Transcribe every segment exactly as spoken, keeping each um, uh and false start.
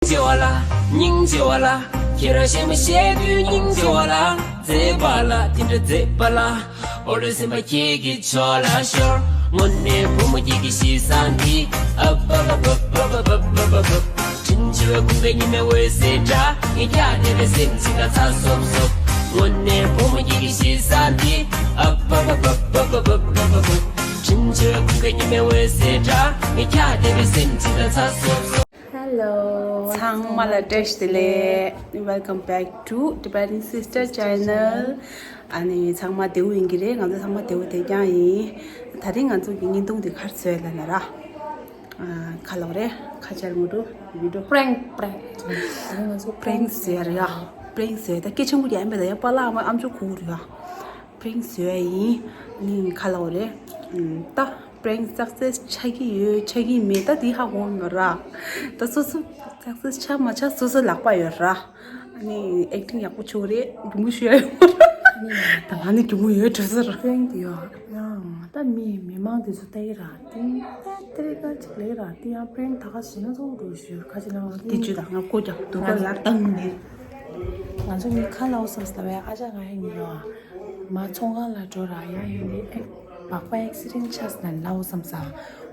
ཆེ་བ་ལ། སྙིང་རྗེ་བ་ལ། ཁྱེད་རང་གཞན་མ་བཤད་དུས་སྙིང་རྗེ་བ་ལ། མཛེས་པ་ལ་དེ་འདྲ་མཛེས་པ་ལ། ཨོ་ལོ་སེམས་པ་ཁྱེད་ཀྱི་ཕྱོགས་ལ་ཤོར། དངོས་གནས་བུ་མོ་ཁྱེད་ཀྱི་གཤིས་བཟང་འདི། ཨབ་ཨབ་ཨབ། དྲིན་ཆེ་བའི་ཁུངས་པའི་ཉི་མའི་འོད་ཟེར་འདྲ། ངས་ཀྱང་དེ་བས་སེམས་ཅིག་ལ་ཚ་སོབ་སོབ། དངོས་གནས་བུ་མོ་ཁྱེད་ཀྱི་གཤིས་བཟང་འདི། ཨབ་ཨབ་ཨབ། དྲིན་ཆེ་བའི་ཁུངས་པའི་ཉི་མའི་འོད་ཟེར་འདྲ། ངས་ཀྱང་དེ་བས་སེམས་ཅིག་ལ་ཚ་སོབ་སོབ། Hello. ཚང་མ་ལ་བཀྲ་ཤིས་བདེ་ལེགས། Welcome back to Tibetan Sister Channel. ཨ་ནི་ཚང་མ་བདེ་པོ་ཡིན་གྱི་རེད། ང་ཚོ་ཚང་མ་བདེ་པོ་བདེ་རྐྱང་ཡིན། ད་རིང་ང་ཚོ་གི་བརྙན་ཐུང་འདི་ག་རེ་བཟོས་ལབ་ན་ར། ཨ། ག་ལབ་རེད། ཁ་ཆར་ངོ་སྤྲོད་བི་ཌིའོ། Prank, prank. ང་ཚོ་prank བཟོས་རེད་ཡ། Prank བཟོས། ད་སྐད་ཆ་མོ་རྒྱག་ཡིན་པས། ད་ཡ་པཱ་ལགས་མ་ཨམ་ཅོག་ཁུག་རེད་ཡ། Prank བཟོས་ཡིན། ནི་ག་ལབ་རེད། ཨམ། ད་prank success ཆགས་ཀྱི་ཡོད་ཆགས་ཀྱི་མེད་ད་དེ་ཧ་གོ་མ་ར། ད་སོ་སོ་success ཆགས་མ་ཆགས་སོ་སོ་ལག་པ་ཡོད་ར། ཨ་ནི་acting ཡག་པོ་བྱུང་རེད། སྒྱུ་མོ་ཞུ་ཡ་ཡོད་མ་ར། ད་ང་ནི་སྒྱུ་མོ་ཡོད་འགྲོ་ས་ར། Prank དེ་ཡོད་ཡང་ད་མི་མི་མང་དེ་ཚོ་ལྟ་གི་ར། དེ་ད་དེ་རིགས་ཀ་ཅིག་ལས་ར། དེ་ཡང་prank ད་ག་ཟེར་ན་ཚོགས་འགྲོ་ཞུ་ཁ་ཅིག་ལ་ང་དེ་བཅུ་དང་ང་ཀོ་རྒྱབ་སྡུག་པ་ཡར་བཏང་ནས། ང་ཚོ་མི་ཁ་ལའོ་བསམ་ས་བས་ཨ་ཅག་ང་ཡ་ཉི་ཡོ། མ་ཚོང་ཁང་ལ་འགྲོ་ར་ཡ་ཡོད་ནི་ཨེ། སྦག་པ་accident ཆགས་ན་ལའོ་བསམ་ས།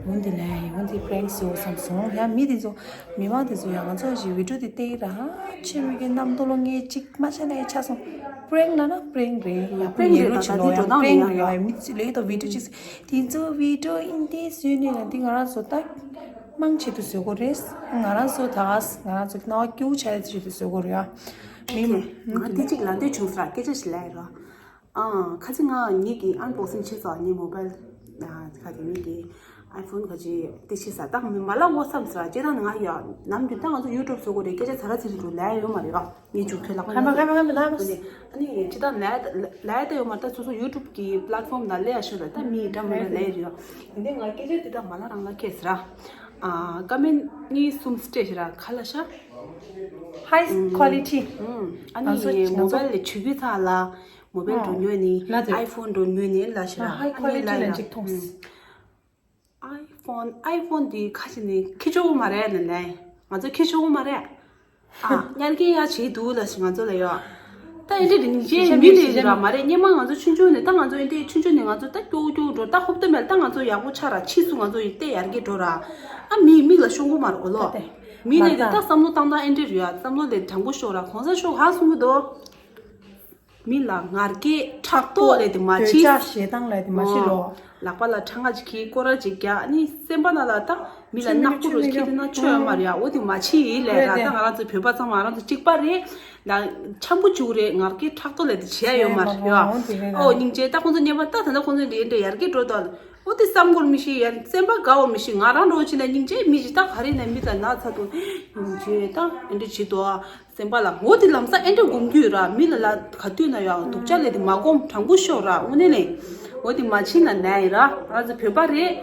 འོན་ཏེ་ལ་ཡ་ཡི་འོན་ཏེ་prank བཟོ་བསམ་སོང་ཡ། མི་དེ་ཚོ་མི་མང་དེ་ཚོ་ཡ་ང་ཚོ་ཞིག་video དེ་བལྟས་ར། ཆེ་མི་གི་གནམ་ཏོ་ལོ་ངའི་གཅིག་མ་ཆ་ན་ཡ་ཆ་སོང་། Prank ལ་ན་prank རེད་ཡ། prank རེད་ད། ད་དེ་འགྲོ་སྟངས་prank རེད་ཡ། མི་ཚོ་ལས་ད་video གཅིག་དེ་ཚོ་video ཨིན་དེ་བཟོས་ནས་ལ་འདི་ང་རང་ཚོ་ད། མང་ཆེད་དུ་བཟོ་དགོས་རེད། ང་རང་ཚོ་ད་ང་རང་ཚོ་སྣང་བ་སྐྱིད་པོ་ཆགས་ཡ་ཆེད་དུ་བཟོ་དགོས་རེད་ཨ། མི་ང་དེ་གཅིག་ལབ་འདོད་བྱུང་ས་ར། སྐད་ཆ་ཞིག་ལབ་ཡ་ར། ཨ། ཁ་ཅིག་ང་ངེད་ཀྱི་unboxing བྱེད་ས་ངའི་mobile ཨ། ཁ་ཅིག་ངེད་ཀྱི་iPhone ཁ་ཅིག་དེ་བྱེད་ས་ད་མི་མ་ལབ་འོ་བསམ་ས་ར། སྤྱིར་བཏང་ང་ཡ་ནམ་རྒྱུན་ད་ང་ཚོ་YouTube བཟོ་དགོས་རེད། སྐད་ཆ་ཚ་ར་ཚིག་རིག་འགྲོ་ལབ་ཡ་ཡོད་མ་རེད་ཨ། ངས་ཅུང་ཁྱོད་ལ་ཁ་མ་ཁ་མ་ཁ་མ་ལབ་མ། ཨ་ནི་ཨ་ནི་ཅི་ད་ལས་ལས་ད་ཡོད་མ་ད་སོ་སོ་YouTube གི་platform ན་ལས་ཡ་ཤོད་ལ་ད་མི་འདྲ་མི་འདྲ་ལས་རེད་ཡ། ཡིན་ནའི་ང་སྐད་ཆ་དེ་ད་མ་ལ་རང་ལ་ཁེལ་ཟེར་ར། ཨ། ཀ་མེན་གཉིས་གསུམ་སྤྲད་ཤེ་ར་ཁ་ལ་ཤ། High quality། ཨ་ང་ཚོ་ནི་ང་ཚོ་mobile ལས་བྱུས་པའི་ཚ་ལ་mobile འགྲོ་ཉོས་ནི་ལ་དེ་iPhone འགྲོ་ཉོས་ནི་ལ་ཤེ་ར། High quality ལ་ཅིག་མཐོང་། iPhone iPhone དེ་ཁ་ཅིག་ནི་ཁྱི་ཆོག་གི་མ་རེད་ལ་ལས། ང་ཚོ་ཁྱི་ཆོག་གི་མ་རེད། ཨ། ཉར་མཁན་ཡ་བྱེད་འདུག་ལ་ཞིག་ང་ཚོ་ལ་ཡོད། ད་ཨེ་འདྲ་རིན་ཆེན་མི་ལས་ར་མ་རེད། སྙེ་མ་ང་ཚོ་ཆུང་ཆུང་ནས་ད་ང་ཚོ་ཨེ་འདྲ་ཆུང་ཆུང་ནས་ང་ཚོ་ད་སྐྱོ་སྐྱོ་འགྲོ་ད་ཧོབ་ཏེ་མེད་ད་ང་ཚོ་ཡག་པོ་ཆགས་ར་ཕྱིས་སུ་ང་ཚོ་ཡི་ཏེ་ཡར་རྒྱས་འགྲོ་ར། ཨ་མི་མིག་ལ་ཤོང་གི་མ་རེད་ཨོ་ལོ། མི་ལས་ར་ད་བསམ་བློ་བཏང་ད་ཨེ་འདྲ་རེད་ཡ། བསམ་བློ་ལས་དྲང་པོ་ཤོག་ར་གོང་ས་ཤོག་ཧ་གསུང་གི་འདུག་མི་ལ་ངར་སྐད་ཕྲག་དོག་ལས་དེ་མ་འདོད་ཆགས་ཞེ་སྡང་ལས་དེ་མ་ཤི་ལོ། ལག་པ་ལ་ཁྲ་ང་ཅིག་གིས་སྐོར་ར་ཅིག་རྒྱག་ནི་སེམས་པ་ན་ལ་ད་མི་ལ་ནག་པོ་རུ་ཁྱི་དེ་ན་ཆོས་ཡོད་མ་རེད་ཡ། འོ་དེ་མ་ཕྱི་ལས་ར་ད་ང་རང་ཚོ་བོད་པ་ཚང་མ་ང་རང་ཚོ་གཅིག་པ་རེད། ད་འཆམ་པོ་བཅུག་རེད། ངར་སྐད་ཕྲག་དོག་ལས་དེ་བྱས་ཡོད་མ་རེད་ཡ། ཨོ་སྙིང་རྗེ་ད་ཁོང་ཚོ་ཉེས་པ་ད་ད་ལྟ་ཁོང་ཚོ་འདི་འདྲ་ཡར་རྒྱས་འགྲོ་ད་འོ་དེ་བསམ་དགོས་མི་ཤེས་ཡ། སེམས་པ་དགའ་བོ་མི་ཤེས། ང་རང་འགྲོ་ཕྱིན་ན་སྙིང་རྗེ་མི་ཅིག་ད་ག་རེ་ན་མི་ད་ན་ཚ་དུ་སྙིང་རྗེ་ད་འདི་འདྲ་བྱེད་དོ། སེམས་པ་ལ་འོ་དེ་ལམ་སང་ཨེ་འདྲ་སྒོམ་རྒྱུ་ཡོད་ར། མི་ལ་ལ་ག་དུས་ན་ཡང་སྡུག་ཅག་ལས་དེ་མ་སྒོམ་དྲང་པོ་ཤོག་ར། དངོས་གནས་ལས་འོ་དེ་མ་ཕྱིན་ན་ན་ཡིན་ར། ང་ཚོ་བོད་པ་རེད།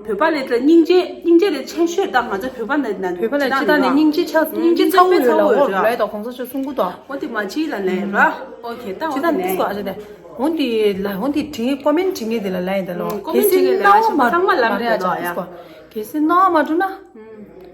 བོད་པ་ལས་ད་སྙིང་རྗེ་སྙིང་རྗེ་ལས་ཆེན་ཤོས་ད་ང་ཚོ་བོད་པ་ན་ན་བོད་པ་ལ་ཅི་ད་ནས་སྙིང་རྗེ་ཆགས་སྙིང་རྗེ་ཚ་བོ་ཡོད་ལ་འོ་ལས་ད་གོང་ས་མཆོག་གསུང་གི་འདུག་འོ་དེ་མ་ཕྱིན་ལ་ན་ཡིན་ར། ཨོ་ཁེ་ད་འོ་ཅི་ད་དེ་ནས་སོ་ཨ་ཅེ་དེ་འོ་དེ་ལ་འོ་དེ་དྲིན་ཀོ་མེན་དྲིན་གི་དེ་ལ་ལ་ཡིན་ད་ལོ། ཀོ་མེན་དྲིན་གི་ལ་ཡིན་ད་ལོ། ཚང་མ་ལབ་རེད་ད་ལོ་ཡ། གལ་སྲིད་སྣང་བ་མ་འགྲོ་ན་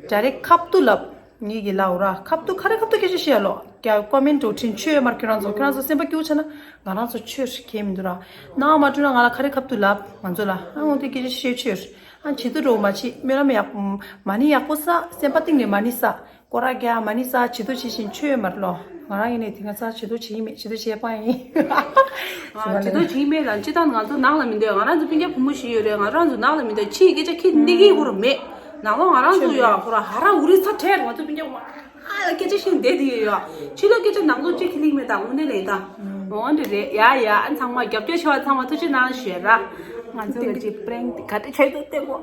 ཌའི་རེག་ཁ་ཐུག་ལབ། ངེད་ཀྱི་ལའོ་ར་ཁབ་ཏུ་ཁ་རེ་ཁབ་ཏུ་སྐད་ཆ་བཤད་ལོ། ཀྱ་ཀོ་མེན་ཊི་འཕྲིན་ཆོས་མར་ཁྱོད་རང་ཚོ་ཁྱོད་རང་ཚོ་སེམས་པ་སྐྱིད་པོ་ཆགས་ན་ང་རང་ཚོ་ཆོས་ཁྱེད་མི་འདུག་ར། ནང་མ་བཀྲུས་ན་ང་ལ་ཁ་རེ་ཁབ་ཏུ་ལབ་ང་ཚོ་ལ་ཨ་འོང་དེ་སྐད་ཆ་བཤད་ཆོས་ཨ་བྱེད་དུ་འགྲོ་མ་བྱེད་སྨོན་ལམ་ཡག་མ་ཎི་ཡག་པོ་ས་སེམས་པ་གཏིང་ནས་མ་ཎི་ས་སྐོར་ར་རྒྱག་མ་ཎི་ས་བྱེད་དུ་བྱེད་བཞིན་ཆོས་མར་ལོ། ང་རང་ཡིན་ནས་དེ་སྔ་ས་བྱེད་དུ་བྱེད་ཡིན་མེད་བྱེད་དུ་བྱེད་པ་ཡིན། ང་བྱེད་དུ་བྱེད་ཡིན་མེད་ལ་སྤྱི་བཏང་ང་ཚོ་ནང་ལ་མི་འདོད། ང་རང་ཚོ་སྤུན་ཀྱག་བུ་མོ་ཞིག་ཡོད་རེད། ང་རང་ཚོ་ནང་ལ་མི་འདོད་ཕྱི་ཡི་སྐད་ཆ་ཁྱེད་འདི་གི་ཧུར་མེད། ནང་ལོགས་ང་རང་ཚོ་ཡོད་ཧུར་ཧ་ར་འུ་རི་ཚ་ཁྲལ་ང་ཚོ་སྤུན་ཀྱག་ཨ་ལ་སྐད་ཆ་ཤེས་བསྡད་དེ་ཡོད་ཡོད། ཕྱི་ལོགས་སྐད་ཆ་ནང་ལོགས་ཅིག་ཁྱེད་ལིང་མེད་ད་འོ་ནས་ལས་ད། འོ་འདི་རེད་ཡ་ཡ། ཨ་ཚང་མ་རྒྱབ་སྐྱོར་བྱེད་པ་ཚང་མ་ཐུགས་རྗེ་གནང་ཞུ་ར། ང་ཚོ་ལ་ཅིག་པྲེང་ག་དེ་བྱས་འདུག་ལྟད་མོ།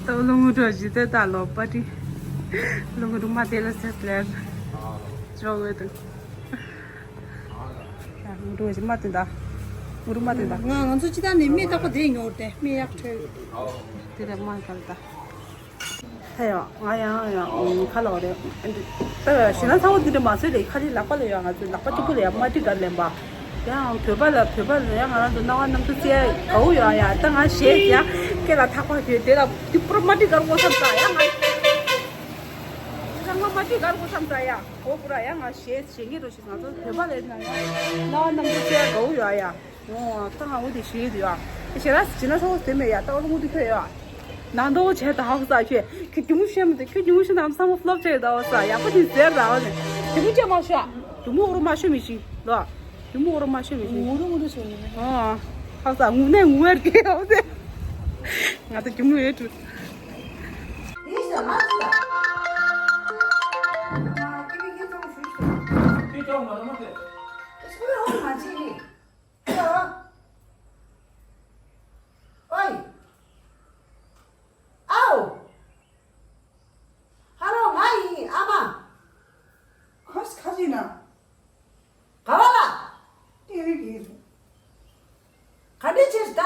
ཏོ་ལོ་ངུ་འགྲོ་ཞིག་ཏེ་ད་ལོ་པ་ཏི། ལོ་ངུ་རུ་མ་དེ་ལ་སེ་ལེར། ཇོ་ཝེ་ཏུ། ཡ་ངུ་འགྲོ་ཞིག་མ་ཏི་ད། ངུ་རུ་མ་ཏི་ད། ང་ང་ཚོ་ཅི་ད་ནི་མི་ད་ཁོ་དེ་ཉོར་ཏེ་མི་ཡག་ཁྲོད། དེ་ལ་མ་གལ་ད། ཧེ་ཡོ། ང་ཡང་ཡང་ཁ་ལོ་རེད། ད་ཞེ་ན་ཚ་བོ་འདི་འདྲ་མ་བཟོས་ལེ་ཁ་ལི་ལག་པ་ལ་ཡོད། ང་ཚོའི་ལག་པ་གཅིག་པུ་ལ་ཡང་མ་ཏི་གར་ལེན་པ། ཡང་བོད་པ་ལ་བོད་པ་ལ་ཡང་ང་རང་ཚོ་སྣང་བ་སྣང་ཚུལ་རྩེ་ཡ་གའུ་ཡོད་ཡ། ད་ང་ཞེས་ཡ་ སྐེ་ལ་ཐག་པ་དེ་དེ་ལ་དེ་པུ་ར་མ་ཏི་གར་གོ་བསམ་ས་ཡ་ང་། དེ་ལ་ང་མ་ཏི་གར་གོ་བསམ་ས་ཡ། འོ་པུ་ར་ཡ་ང་ཞེས་ཞེ་ངེས་རོ་ཞིག་ང་ཚོ་བོད་པ་ལས་ན་ཡ། ན་ནམ་དུ་ཅེ་གའུ་ཡོ་ཡ། འོ་ད་ང་འོ་དེ་ཞེས་དུ་ཡ། ཞེ་ར་ཇི་ན་ཧོ་དེ་མེ་ཡ་ད་འོ་ལོ་ངུ་དུ་ཁྱོད་ཡ། ན་འདོ་བྱས་ད་ཧོ་ས་ཁྱོད་ཁྱོད་རྒྱུ་མུ་ཤེས་མི་དེ་ཁྱོད་རྒྱུ་མུ་ཤེས་ནམ་ས་མོ་ཕློབ་བྱས་ད་འོ་ས་ཡག་པོ་ཞིག་ཟེར་ར་འོ་ནས་དེ་མུ་ཅེ་མ་ཤ། རྒྱུ་མུ་འོ་རོ་མ་ཤོད་མི་ཤི་ལོ། ཡུ་མོ་རོ་མ་ཤོད་མི་ཤོད། ངུ་རུ་ངུ་རུ་ཤོད་ནི་མེད། ཨ། ཧ་ས་ངུ་ནས་ངུ་བར་སྐྱེ་ཡོང་ཟེར། ང་ཚོ་གྱི་མོ་ཡོད་དུ། དེ་ཞག་ང་ཚོ་ལ། ང་སྐྱེ་བའི་ཁྱེད་ཚོ་ཞུ་ཞུ། དེ་ཅང་མ་ར་མ་དེ། སྐུ་རོ་མ་བྱེད་ནི། ཨ། ཨོའི། ཨའོ། ཧ་ལོ་ང་ཡིན་ཨ་མ། ཁོས་ཁ་ཅིག་ན། ག་བ་ལ། ཏེ་རི་གི་རི། ག་འདྲ་བྱས་ད།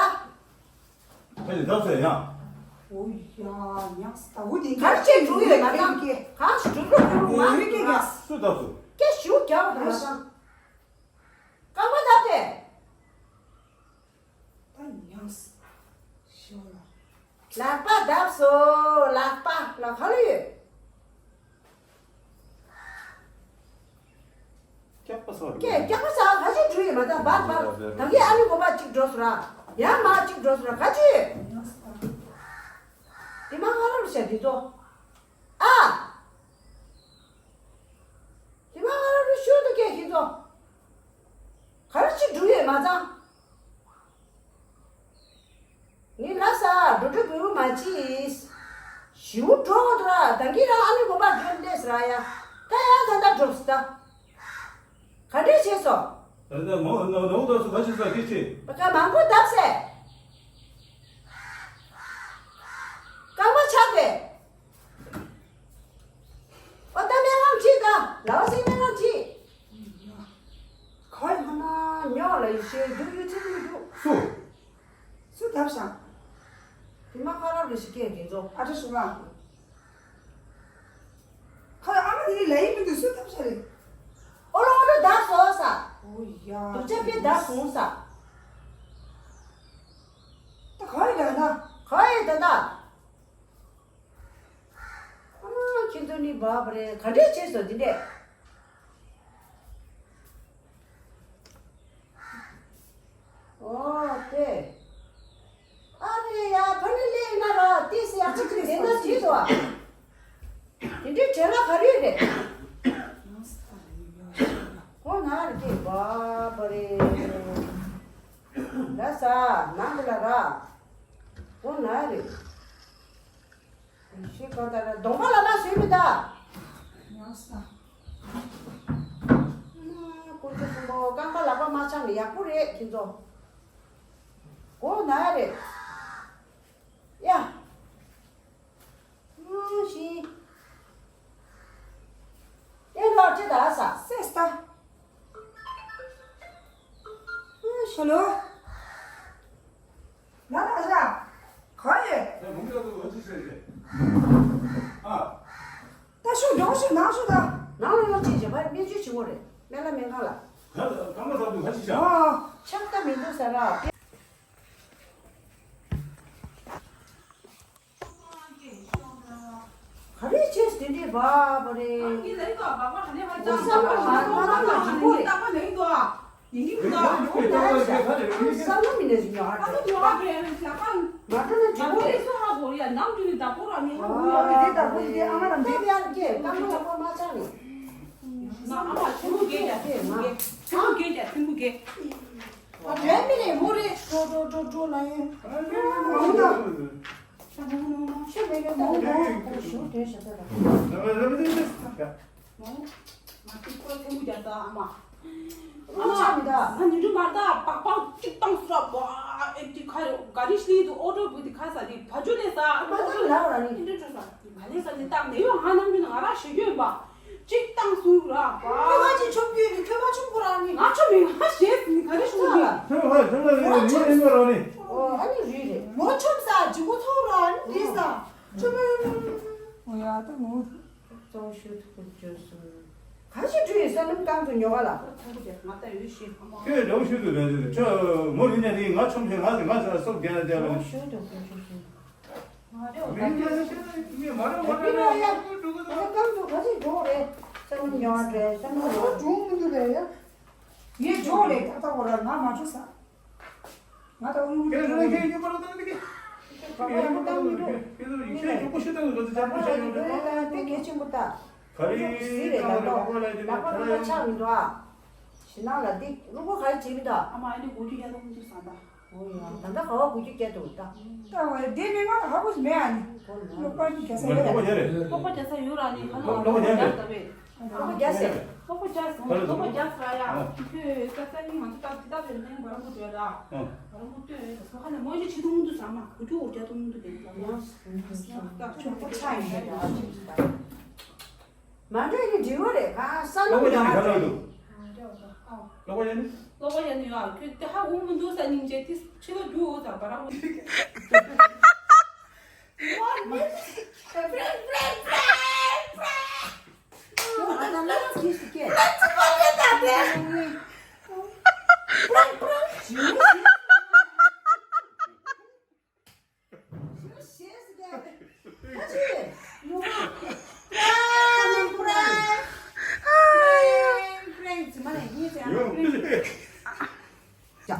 ཁ་ཅིག་ད་ཟེར་ཡང་། ཨོ་ཡ་ཉག་ས་ད་འུ་དེ་ག་རེ་བྱས་འགྲོ་ཡོད་ང་དང་ག་ཞུ་འགྲོ་འགྲོ་མ་རི་གི་ཡ། སུ་ད་སུ། སྐད་ཞུ་རྒྱག་ར་ས། རྐང་པ་བརྡབས་ཏེ། ད་ཉག་ས། ཞོ་ལ། ལག་པ་བརྡབས་སོ། ལག་པ་ལ་ག་ལ་ཡོད། སྐྱག་པ་ཟ་རེད། སྐྱག་སྐྱག་པ་ཟ་ག་ཅི་འགྲོ་ཡི་མ་ད་བར་བར་ད་གི་ཨ་ནི་གོ་པ་གཅིག་འགྲོ་སོ་ར། ཡང་མ་གཅིག་འགྲོ་སོ་ར་ག་ཅི་ཡོད། དེ་མ་ཧ་ར་རུ་བྱ་དེ་ཚོ། ཨ། དེ་མ་ཧ་ར་རུ་ཤུ་དུ་སྐད་ཤིན་ཚོ། ག་རེ་ཅི་འགྲོ་ཡི་མ་ད། ངས་ལ་ས་འགྲོ་འགྲོ་བུ་མ་ཅིས། ཞིའུ་འགྲོ་འདུག་ར་ད་གི་རང་ཨ་ནི་གོ་པ་འགྲོ་འདེས་ར་ཡ། ད་ཡ་ད་ད་འགྲོ་སི་ད། ག་འདྲས་བྱས་སོ། ད་ད་མོ་ནོ་ནོ་ད་སུ་ག་ཅི་ས་ཀི་ཅི། པ་ཀ་མང་པོ་བརྡབས་སེ། རྐང་པ་ཆག་པས། ཨོ་ད་སྨན་ཁང་ཁྲིད་ད། ལའོ་སི་སྨན་ཁང་ཁྲིད། ག་ཡི་མ་ན་ཉོག་ལ་ཡི་ཤེས་རྒྱུ་ཡུ་ཚིག་ཡུ་རྒྱུ། སུ། སུ་བརྡབས་ཤག་དེ་མ་ཁ་རབ་རེ་ཞིག་སྐད་དེ་ཚོ། ཨ་ཁྲ་ཞུ་ལ། ཁ་ལ་ཨ་མ་དེ་ནི་ལ་ཡི་མི་འདུག་སུ་བརྡབས་ཤག་རེད། ཨོ་ལོ་ཨོ་ལོ་བརྡབས་སོང་ས། ཨོ་ཡ། དུག་ཆ་པས་བརྡབས་སོང་ས། ད་ག་ཡི་ར་ན། ག་ཡི་ད་ད། ཨ་ཁྱེད་ཚོ་ནི་བབ་རེད་ག་འདྲས་བྱས་སོ་འདི་འདྲས། ཨོ་དེ། ཨ་རེ་ཡ་ཕ་ནི་ལེ་ན་ར་ཏི་སི་ཡ་ཁ་ཅིག་དེ་ན་ཅི་དོ། དེ་འདྲས་བྱས་ན་ག་རེ་རེད། ཁོ་ན་རེ་དེ་བབ་རེད། ལ་ས་ནང་གི་ལ་ར། ཁོ་ན་རེ། ཤི་ཁ་ད་ར་གདོང་པ་ལ་ལ་ཞུས་མི་ད། ཡང་ས། ཀུ་ཅི་གསུམ་པོ་རྐང་པ་ལག་པ་མ་ཆག་ནི་ཡག་པོ་རེད་ཁྱེད་ཚོ། གོ་ན་རེད། ཡ། ཤི། ཨེ་ལོ་ཅི་ད་ས། སེ་སྟ། ཧ་ལོ། ང་ད་ཆ། ག་ཡེ། ད་ལོ་ལོ་ཅི་ཟེར་ཟེར། ཨ། ད་ཤུགས་འགྲོ་ཤུགས་ནང་ཤུགས་ད། ནང་ལོ་ལོ་ཅི་བྱེད་པ་སྨན་བཅོས་བྱེད་དགོས་རེད། སྨན་བླ་སྨན་ཁང་ལ། ད་ད་ད་ད་ད་ད་ཅི་བྱ། ཨ། ཆགས་ད་མི་འདུག་ས་ར། ག་རེ་བྱས་དེ་འདྲའི་བབ་པ་རེད། ཨ་ནི་ལེགས་དོ་བབ་པ་ག་ནས་ཕར་ཅང་བསམ་བློ་མ་བཏང་ན་འགྲིག་གི་རེད། བསམ་བློ་ལེགས་དོ། ཡིན་གྱི་མི་འདུག་ཨ་ཁོ་ན་བསམ་བློ་མི་ནས་ཉོ་ཧ་ཅང་ཉོ་ཧ་ཅང་ཡང་ཞག་པ། མ་བཏང་ན་འགྲིག་གི་རེད། ཨ་ཁོ་ལས་སུ་ཧ་གོ་རེད་ཡ་ནམ་རྒྱུན་ནས་བདག་པོ་ར་མི་ཧ་གོ་ཡ་རེད། དེ་བདག་པོ་ཡིན་དེ་ཨ་མ་ར་འདི་ཡར་སྐྱེས་རྐང་པ་ལག་པ་མ་ཆག་ནས། ང་ཨ་མ་ཐེམ་བུ་རྒྱས་ཀྱ་ཐེམ་བུ་རྒྱས། ཐེམ་བུ་རྒྱས་ཀྱ་ཐེམ་བུ་རྒྱས། ཨ་བྲན་མི་རེད་མོ་རེད། ཀྲོ་ཀྲོ་ཀྲོ་ཀྲོ་ལ་ཡིན། མ་མོ་ད། ཤ་མོ་མོ་མོ་ཤ་མེད་གི་མོ་མོ་ཞུ་དོན་ཞབས་ད། མོ་མོ་ང་ཏི་ཀོ་ཐེམ་བུ་རྒྱ་ད་ཨ་མ། ཨ་མ་ཆ་མི་ད། ང་ཉི་འབྲུ་མ་ད་པག་པག་གཅིག་བཏང་སུ་ར་བ་ཨེ་ཏི་ཁ་རེ་ག་རི་ཤི་ལི་དུ་ཨོ་ཏོ་བུ་དི་ཁ་ས་དི་བ་ཇུ་ལེ་ས་ཨ་མ་ད་ལ་ར་ནི་ཨིན་དྲ་ས་དི་བ་ལེ་ས་དི་ཏག་ནེ་ཡོ་ང་ནམ་རྒྱུན་ང་ར་ཤི་རྒྱུ་ཡིན་པ། གཅིག་བཏང་སུ་ར་བ། ཁྱོད་ང་ཅི་ཆོམ་རྒྱུ་ཡིན་ཁྱོད་ང་ཆོམ་གོ་ར་ནི། ང་ཆོམ་མི་ང་ཤེས་ནི་ག་རེ་ཤོད་ནི། ཁྱོད་ང་ཁྱོད་ང་ཡིན་ཡིན་ཡིན་པ་ར་ནི། ཨོ་ཨ་ནི་རི་རེད། ལོ་ཆོམ་ས་ཇི་གོ་ཐོ་ར་ནི་རི་ས་ཆོམ་མི་ར་ནི། ཨོ་ཡ་ད་ངོ་། གཙང་ཤོད་ཐུག་བཅོས་སུ། ག་ཞིག་བྲུས་ཡིན་ས་ནམ་གང་དུ་ཉོ་ག་ལ། ང་ལྟ་ཡོད་ཤེས་ཁ་མོ། ཁྱོད་འདྲ་བོ་ཤུལ་དུ་རེད། ཁྱོད་མོ་ལུས་ནས་དེ་ང་ཆོམ་ཆེ་ང་ང་སོག་རྒྱ་ན་རྒྱ་ལ། ང་ཤུལ་དུ་དགོས་ཤུལ་ཤུལ། ང་རེ་བ་ད་ཁྱོད་ཤེས་ནི་མ་རེད་བ། ད་ཡ་ད་གང་དུ་ག་ཞིག་འགྲོ་རེད། ས་ནམ་ཉོ་བ་རེད། ས་ནམ་ཉོ་བ་འགྲོ་མི་འདུག་རེད་ཡ། ངས་འགྲོ་རེད། ད་ལྟ་བོ་ར་ང་མ་འགྲོ་ས། ང་ད་དབུལ་པོ་ཁྱེད་རང་ཁྱེད་ཉོ་པ་ལ་བཏང་ནི་ཁྱེད། ཁྱེད་ཚོ་ཡག་པོ་བཏང་མི་འགྲོ། ཁྱེད་ཚོ་ཡིག་ཆ་ཡག་པོ་ཞིག་བཏང་དགོས་ཚེ་ཡག་པོ་ཞིག་ཡོང་འགྲོ། དེ་གལ་ཆེན་པོ་ད། ག་རེ་ཟིག་རེད་ད་ལོ། ལག་པ་ལག་པ་ཆག་མི་འགྲོ་ཨ། ཞེ་ནང་ལ་འདི་སློབ་གྲྭ་ག་རེ་བྱེད་མི་ད། ཨ་མ་ཨ་ནི་དགུ་བཅུ་བརྒྱ་དང་དགུ་བཅུ་བཟང་ད། ཨོ་ཡ་ད་ལྟ་ག་བ་དགུ་བཅུ་བརྒྱ་འདུག་ད། ད་བ་དེ་མི་མང་ཧ་གོ་མེད་ཨ་ནི། སློབ་གྲྭ་གི་རྒྱལ་ས་ཡོད་རེད། སློབ་གྲྭ་རྒྱལ་ས་ཡོད་ར་ནི་ཧ་ལོ་སློབ་གྲྭ་རྒྱལ་ས་རེད། སློབ་གྲྭ་རྒྱག་ཟེར། སློབ་གྲྭ་རྒྱག་སོང་། སློབ་གྲྭ་རྒྱག་ས་ཡ། ཁྱོད་ས་ས་ནི་ང་ཚོ་ཏག་ཏག་ཏག་རེད་ནས་བར་མོ་བྲོས་ར། བར་མོ་བཏོན་རེད་སོ་ཁ་ནས་མོ་ཅི་ཆི་ཐུང་དུ་ཟ་མ་གུ་ཅུ་འོ་རྒྱ་ཐུང་དུ་རེད་ལ་མོ། ཆོག་པ་ཆ་ཡིན་རེད་ཨ་ཅིག་ད། མ་འདྲ་ཡི་འབྲི་བ་རེད་ག་ས་ལོ་སློབ་གྲྭ་ཡ་ནི་ག་ལ་འདུག་སློབ་གྲྭ་ཡ་ནི། སློབ་གྲྭ་ཡ་ནི་ཡ་ཁྱོད་དེ་ཧ་གོ་མི་འདུག་ས་སྙིང་རྗེ་དེ་ཕྱི་ལོ་རྒྱུ་འོ་ད་བར་མོ། ཡོང་། ཡ།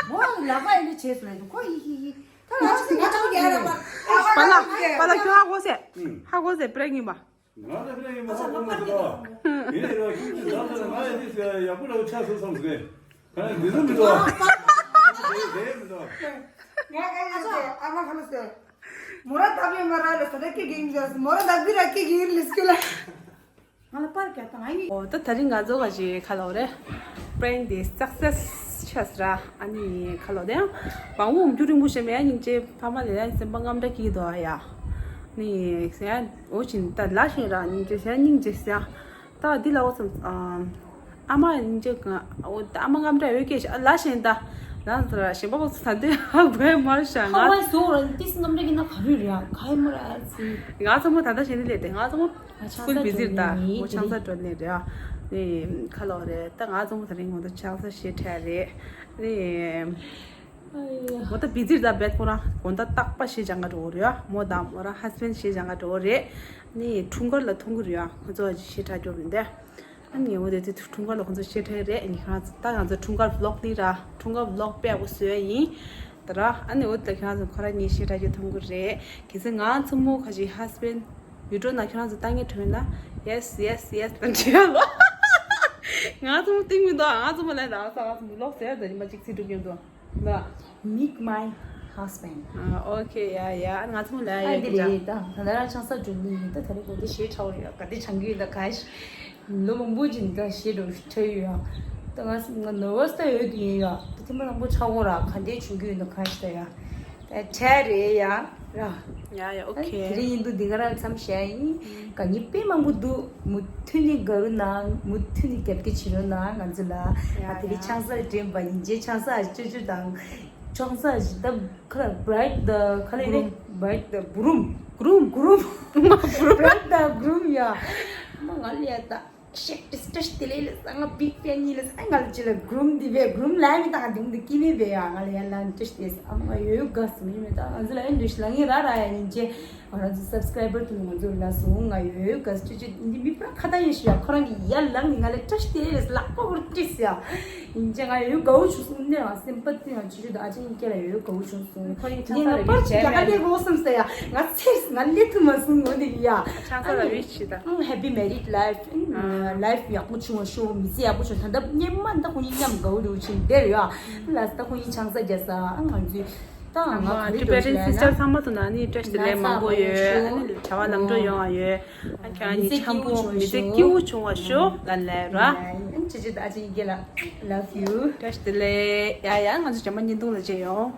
མོ་ལག་པ་ཡིན་ནི་བྱས་སོང་ཡ། ཁོ་ཡི་ཡི་ཡི། ད་ལ་ཅི་ང་ཅག་རྒྱལ་ར་མ། པ་ལ། པ་ལ་ཁྱོད་ཧ་གོ་སེ། ཧ་གོ་སེ་པྲེང་ཡིན་པ། ང་ལ་པྲེང་ཡིན་པ་ཧ་གོ་མི་འདུག་ལ། ཡིན་ནའི་ར་ཁྱོད་ཀྱི་ལག་ལ་ང་ཡ་དེ་ཡག་པོ་ར་ཆགས་སོང་བསམ་སོང་། ང་འདི་ཚོ་མི་འདུག་ཨ། དེ་དེ་མི་འདུག་ང་ཨ་ཡ་ཨ་མ་ཁ་ལ་སེ། མོ་ར་ད་བེ་མ་ར་ལ་ས་ར་ཀི་གིང་ཟ་མོ་ར་ད་བི་ར་ཀི་གིང་ལིས་ཀི་ལ། ང་ལ་པར་རྒྱག་དང་ཨ་ནི། འོ་ད་ད་རིང་ང་ཚོ་ག་ཞིག་ཁ་ལོ་རེད། པྲེང་དེ་སག་སེས་ཆགས་ར་ཨ་ནི་ཁ་ལོ་དེ་ཡང་། བང་བུ་འོམ་རྒྱུ་རིང་པོ་ཞེ་མེད་ཡ་སྙིང་རྗེ་ཕ་མ་ལས་ཡ་སེམས་པ་དངངས་སྐྲག་སྐྱེ་འདུག་ཨ་ཡ། ནི་ཟེར་ཡ་འོ་བྱིན་ད་ལ་ཞེན་ར་སྙིང་རྗེ་ཟེར་ཡ་སྙིང་རྗེ་ཟེར་ཡ། ད་འདི་ལ་འོ་བསམ་ཨ། ཨ་མ་སྙིང་རྗེ་གང་འོ་ད་ཨ་མ་དངངས་སྐྲག་འོད་སྐྱེ་ཤ་ལ་ཞེན་ད། ལ་ཟེར་ར་ཞེན་པ་འོ་ད་འདི་ཧ་གོ་མར་ཤ་ཧ་ང་། ཧ་ཟོ་ར་ཏིས་དངངས་སྐྲག་གི་ན་ག་རུ་ར་ཁ་ཧེ་མོ་ར་ཨ་ཙི། ང་ཚོ་མོ་ད་ད་ཞེན་ནི་ལས་དེ་ང་ཚོ་མོ། ཆང་ས་སྐུལ་བི་ཟིར་ད། འགྲོ་ནི་ཆང་ས་འགྲོ་ནི་རེད། ནི་ཁ་ལོ་རེད་ད་ང་ཚོ་མོ་ད་རིང་ངོ་ད་ཆང་ས་ཞེ་ཁྲལ་རེད། ནི་ངོ་ད་བི་ཟིར་ད་བེད་ཁོ་རང་དགོང་ད་རྟག་པ་ཞེ་ཅང་ག་འགྲོ་རེད། མོ་དང་མོ་རང་ཧས་བེན་ཞེ་ཅང་ག་འགྲོ་རེད། ནི་འཁྲུངས་སྐར་ལ་མཐོང་གི་རེད། ཁོ་ཚོ་ཞེ་ཁྲལ་འགྲོ་རེད་འདི། ཨ་ནི་ངོ་དེ་དུས་འཁྲུངས་སྐར་ལ་ཁོ་ཚོ་ཞེ་ཁྲལ་རེད། ནི་ཁྱེད་རང་ཚོ་ད་ང་ཚོ་འཁྲུངས་སྐར་ཝི་ལོག་ནི་ར་འཁྲུངས་སྐར་ཝི་ལོག་དཔེ་ཡག་པོ་བཟོས་ཡིན། ད་ར་ཨ་ནི་འོ་ད་ཁྱེད་རང་ཚོ་ཁོ་རང་གཉིས་ཞེ་ཁྲལ་གྱི་མཐོང་གི་རེད། གལ་སྲིད་ང་ཚོ་མོ་ཁ་ཅིག་ཧས་བེན། ཡུ་ཊུབ་ནང་ཁྱེད་རང་ཚོ་ལྟ་ངེས་བྲོས་ན། Yes, yes, yes ལ་འདྲི་ཡ་ལོ། ང་ཚོ་མོ་སྟིང་མི་འདུག་ང་ཚོ་མོ་ལ་ད་ང་ཚོ་ང་ཚོ་མི་ལོག་ཟེར་ད་ཉི་མ་གཅིག་ཚིག་གྲུབ་ཡོང་འདུག་ལ། Meet my husband. ཨ། ཨོ་ཁེ། ཡ་ཡ། ང་ཚོ་མོ་ལ་ཡ་ཡ་འདི་རེད་ད། ད་ལྟ་རང་ཆང་ས་འགྲོ་ནི་ཡིན་ད། ད་རེས་གོ་ད་ཞེ་ཁྲལ་ཡོད་ག་དེ་ཆང་གི་ཡོད་ད་ག་ཞིག་ལོ་མང་པོ་ཅིག་ད་ཞེ་འགྲོ་ཁྲལ་ཡོད་ཡ། ད་ང་ང་ནོར་བ་ས་ཡོད་དུ་ཡིན་ཡ། ད་ཐེངས་མ་དང་པོ་ཆག་གོ་ར་ག་འདྲས་བྱུང་གི་ཡོད་ན་ག་ཞིག་ད་ཡ། ད་ཁྲལ་རེད་ཡ་ར། ཡ་ཡ། ཨོ་ཨ་ཁེ། དེ་རིང་ཡིན་དུས་འདི་ག་རང་མཚམས་བཞག་ཡིན། ག་ཉི་དཔེ་མང་པོ་འདུག་མུ་མཐུད་ནས་དགའ་རོགས་གནང་། མུ་མཐུད་ནས་རྒྱབ་སྐྱོར་བྱེད་རོགས་གནང་ང་ཚོ་ལ། ཡ་ཨ་དེ་རིང་ཡ། ཆང་ས་དྲན་པ་ཡིན་རྗེས་ཆང་ས་ཅོ་ཅོ་དང་། ཆང་ས་ཞིག་ད་ཁ་ལ་བྷ་རའིཌ་ད་ཁ་ལ་ནི་བྷ་རའིཌ་ད་བྷུ་རུམ། གུ་རུམ། གུ་རུམ། བྷ་རའིཌ་ད་གུ་རུམ་ཡ། མ་ང་ལ་ཡ་ད། ཤེག་ཏིས་ཏྲེཤ་ཏི་ལེ་ལེ་ས་ང་བིག་ཕེན་ནི་ལེ་ས་ང་ལ་ཅི་ལ་གུ་རུམ་དི་བེ་གུ་རུམ་ལ་མི་ཏང་དུང་དི་ཀི་མི་བེ་ཡ་ང་ལ་ཡ་ལན་ཏྲེཤ་ཏེ་ས་ཨ་མ་ཡོ་ཡོ་ག་སི་མི་མི་ཏང་ང་ཚོ་ལ་ཡ་འདུ་ཤི་ལ་ངི་ར་ར་ཡ་ཉིན་ཅེ་ང་རང་ཚོ་སབ་སི་ཀ་རའི་བར་དུ་ང་ཚོ་ལ་སོང་ང་ཡོ་ཡོ་ག་སི་ཅི་ཅི་འདི་མི་པ་ཁ་ཏང་ཡོ་ཤི་ཡ་ཁོ་རང་གི་ཡ་ལང་ནི་ང་ལ་ཏྲེཤ་ཏེ་ལེ་ས་ལག་པ་བོར་ཏྲེཤ་ཡ་ཉིན་ཅེ་ང་ཡོ་ཡོ་ག་འུ་ཆུ་སུ་ནེ་ང་སེམས་པ་ཏི་ང་ཅི་ཅི་ད་ཨ་ཅེ་ཉིན་ཀེ་ལ་ཡོ་ཡོ་ག་འུ་ཆུ་སུ། ཁོ་ཡིན་ཆང་ས་ལ་ཡོད་ཆེ་ནས། ཁ་ལེ་གོ་སམ་ས་ཡ། ང་ཚེ་ང་ལེ་ཐུ་མ་སུ་ངོ་ནི་ཡ། ཆང་ས་ལ་ཡོད་ཆེ་ད། ཨང་། Happy married life. ཨང་། Life ཡག་པོ་བྱུང་བ་ཤོག་མི་ཚེ་ཡག་པོ་བྱུང་། ད་ལྟ་སྙེ་མ་ད་ཁོ་གཉིས་མཉམ་དགའ་བོ་རུ་ཆེན་དེར་ཡ། ལ་ད་ཁོ་གཉིས་ཆང་ས་རྒྱ་ས་ཨང་ང་ཚོས། ད་ང་ག་རེ་འདྲ་ཞིག་ལ་ན། Tibetan sister ཚང་མ་དུ་ན་ནི་བཀྲ་ཤིས་བདེ་ལེགས་མང་པོ་ཡོད། ཨ་ནི་བྱ་བ་ལམ་འགྲོ་ཡོང་བ་ཡོད། ཨ་ཁྱེད་རང་གཉིས་འཆམ་པོ་མི་ཚེ་སྐྱིད་པོ་བྱུང་བ་ཤོག་ལ་ལས་ར། ཨང་། ཅི་ཅི་ད་ཅི་ཡི་གེ་ལ། Love you. བཀྲ་ཤིས་བདེ་ལེགས། ཡ་ཡ་ང་ཚོ་རྗེས་མ་བརྙན་ཐུང་ལ་མཇལ་ཡོང་།